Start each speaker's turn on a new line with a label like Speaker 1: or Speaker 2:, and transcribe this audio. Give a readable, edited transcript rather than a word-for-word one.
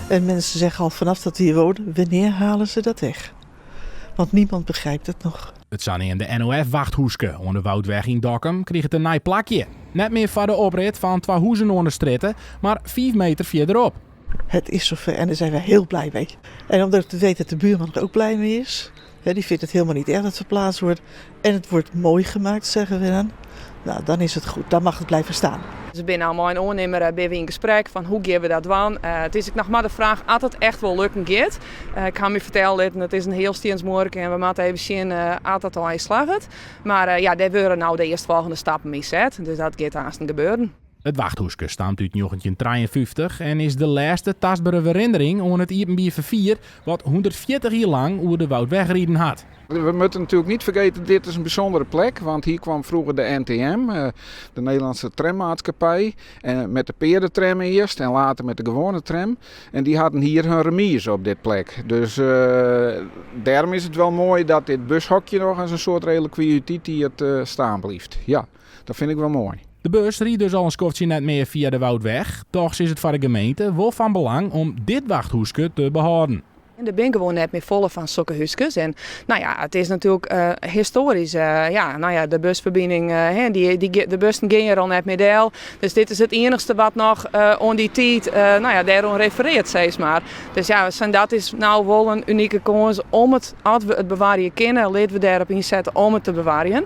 Speaker 1: En mensen zeggen al vanaf dat we hier wonen, wanneer halen ze dat weg? Want niemand begrijpt het nog.
Speaker 2: It saneamde NOF-wachthúske oan de Woudweg yn Dokkum kriget in nij plakje. Net mear foar de oprit fan twa huzen oan de strjitte, mar 5 meter fierderop.
Speaker 1: Het is zover en daar zijn we heel blij mee. En omdat ik weet dat de buurman er ook blij mee is. Hè, die vindt het helemaal niet erg dat het verplaatst wordt. En het wordt mooi gemaakt, zeggen we dan. Nou, dan is het goed. Dan mag het blijven staan.
Speaker 3: We binne al mei in oannimmer binne we yn gesprek fan hoe geane we dat dwaan. It is ek noch mar de fraach oft it echt wol lukken giet. Ik ha my fertelle litten, it is in hiel stiensmuorke en we moatte even sjen oft dat al slagget. Mar ja, dêr wurde no de earstfolgjende stappen yn set. Dus dat giet aansten gebeuren.
Speaker 2: It wachthúske stamt út 1953 en is de lêste tastbere werinnering oan it iepenbier ferfier wat 140 jier lang oer de Woudweg riden hat.
Speaker 4: We moeten natuurlijk niet vergeten, dit is een bijzondere plek. Want hier kwam vroeger de NTM, de Nederlandse Trammaatschappij. En met de peerdentram eerst en later met de gewone tram. En die hadden hier hun remise op dit plek. Dus daarom is het wel mooi dat dit bushokje nog als een soort reliquie die het staan blijft. Ja, dat vind ik wel mooi.
Speaker 2: De bus rydt dus al in skoftsje net mear fia de Woudweg. Dochs is it foar de gemeente wol fan belang om dit wachthúske te behâlden.
Speaker 3: En der binne gewoan net mear folle fan sokke húskes. En no ja, it is natuerlik histoarysk. Ja, no ja, de busferbining, hè, de bussen geane hjir al net mear del. Dus dit is it iennichste wat noch oan dy tiid, no ja, dêroan referearret, sis mar. Dus ja, dat is no wol in unike kâns om it, as we it bewarje kinne, litte we dêrop ynsette om it te bewarjen.